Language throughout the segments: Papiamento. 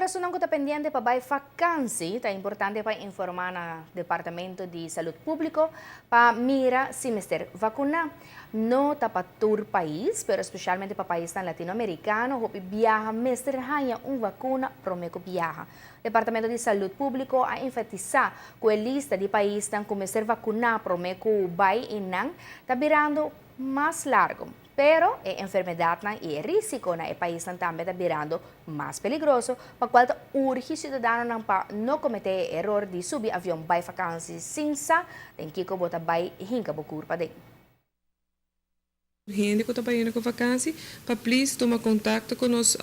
Esunnan cu ta pendiente pa bay vakantie, ta importante pa informa na Departamento di Salud Publico pa mira si mester vacuna. No ta pa tur pais, pero specialmente pa paisnan Latinoamericano, hopi biaha mester haya un vacuna prome cu biaha. Departamento di Salud Publico a enfatisa cu e lista di paisnan cu mester vacuna prome cu bay einan ta birando mas largo. Pero e enfermedadnan y e risico na e paisnan tambe ta birando mas peligroso, pa cual ta urgi ciudadanonan pa no comete e eror di subi avion bay vakantie sin sa den kico bo ta bay hinca bo curpa den. Hende cu ta bayendo cu vakantie, pa please tuma contacto cu nos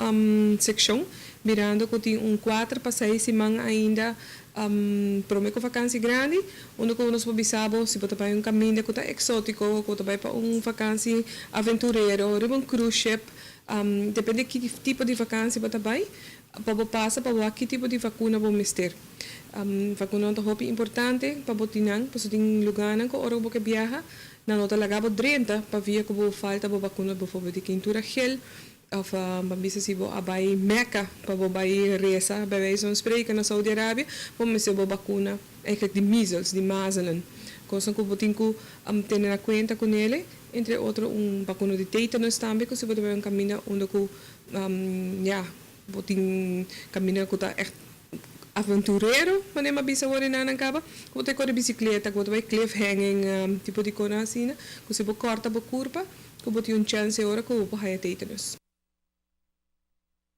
seccion, mirando cu tin un cuater pa seis siman ainda Prome ku vakansi grandi, unda ku nos por bisa bo si bo ta bai un kaminda ku ta eksótiko, ku bo ta bai pa un vakansi aventurero, riba un cruise ship, depende ki tipo di vakansi bo ta bai, pa bo pasa pa wak ki tipo di vakuna bo mester. Vakunanan ta hopi importante pa bo tin nan, pasobra tin lugánan ku ora ku bo ke biaha, nan no ta laga bo drenta pabia ku bo falta bo bakuna, biforbel di kintura gel, Of bo bisa si bo a bai Mecca pa bo bai reza bij wijze van spreken na Saudi Arabia, bo mester bo bakuna eigenlijk di measles, di mazelen. Kosnan ku bo tin ku tene na kuenta ku nele, entre otro un bakuna di tetanus tambe ku si bo ta bai un kaminda unda ku ya bo tin kaminda ku ta echt aventurero, manera mi a bisa awor enanan kaba, ku bo ta kore bisikleta, ku bo ta bai cliff hanging, tipo di kosnan asina, ku si bo kòrta bo kurpa, Ku bo tin un chèns e ora ku bo por haña tetanus.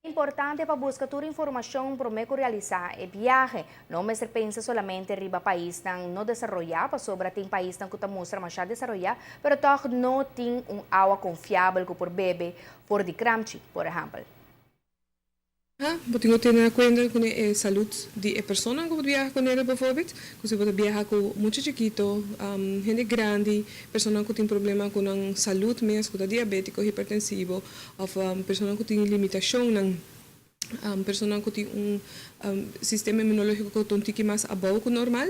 Importante pa buska tur informashon promé ku realisá e biahe. No mester pensa solamente riba paisnan no desaroyá, pasobra tin paisnan ku ta mustra mashá desaroyá, pero tòg no tin un awa konfiabel ku por bebe for di kramchi, por ehèmpel. Ha, bo tin ku tene na kuenta ku e salud di e personanan ku bo ta biaha ku nel, bijvoorbeeld, ku si bo ta biaha ku mucha chikito, hende grandi, personanan ku tin problema ku nan salud mes, ku ta diabetiko, hipertensivo, òf personanan ku tin limitashonnan, personanan ku tin un sistema inmunologiko ku ta un tiki mas abou ku normal,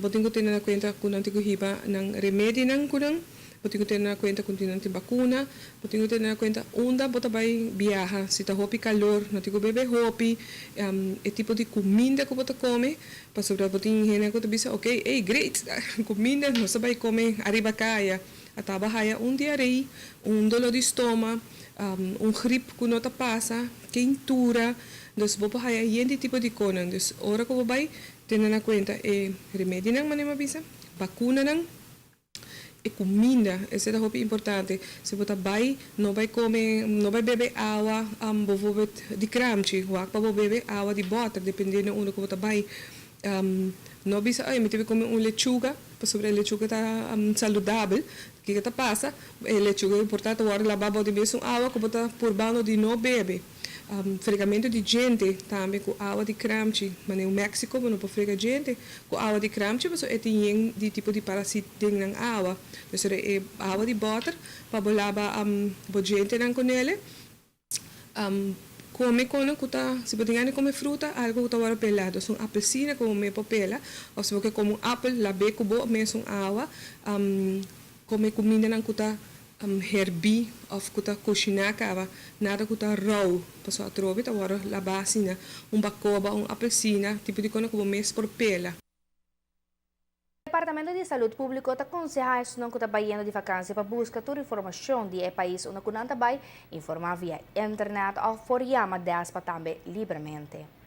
bo tin ku tene na kuenta ku nan tin ku hiba nan remedinan ku nan. Bo tin ku tene na kuenta ku tin nan tin bakuna. Bo tin ku tene na kuenta unda bo ta bai biaha. Si ta hopi kalor, no tin ku bebe hopi. E tipo di kuminda ku bo ta kome, pasobra bo tin hende ku ta bisa, ok, ey, great, kuminda, nos ta bai kome ariba kaya. A taba haya un diarei, un doló di stoma, un grip ku no ta pasa, keintura. Dus bo por haya yen di tipo di konan. Dus ora ku bo bai, tene na kuenta e remedinan, manera mi a bisa, bakunanan. E kuminda, esei ta hopi importante. Si bo ta bai, no bai kome, no bai bebe awa bijvoorbeeld di kramchi. Wak pa bo bebe awa di bòter, dependiendo unda ku bo ta bai. No bisa, ay mi ta bai kome un lechuga, pasobra e lechuga ta saludabel. Kiko ta pasa? E lechuga por ta ta wòrdu labá bou di mesun awa ku bo ta purbando di no bebe. Fregamentu di djente tambe ku awa di kramchi. Manera un Mexico bo no por frega djente ku awa di kramchi pasobra e tin yen di tipo di parasit den nan awa. Pues ora e awa di bòter pa bo laba bo djentenan ku nele. Kome kono ku ta, si bo tin gana di kome fruta, algu ku ta wòrdu pelá. Dus un apelsina ku bo mes por pela òf si bo ke kome un apel lab'é ku bo mesun awa. Kome kumindanan ku ta herbí òf ku ta kushiná kaba, nada ku ta rou, pasobra atrobe ta wòrdu labá asina, un bakoba, un apelsina, tipo di kos ku bo mes por pela. Departamento di Salud Públiko ta konsehá esnan ku ta bayendo di vakansia pa buska tur informashon di e pais unda ku nan ta bai, informá via internet òf por yama Despa tambe libremente.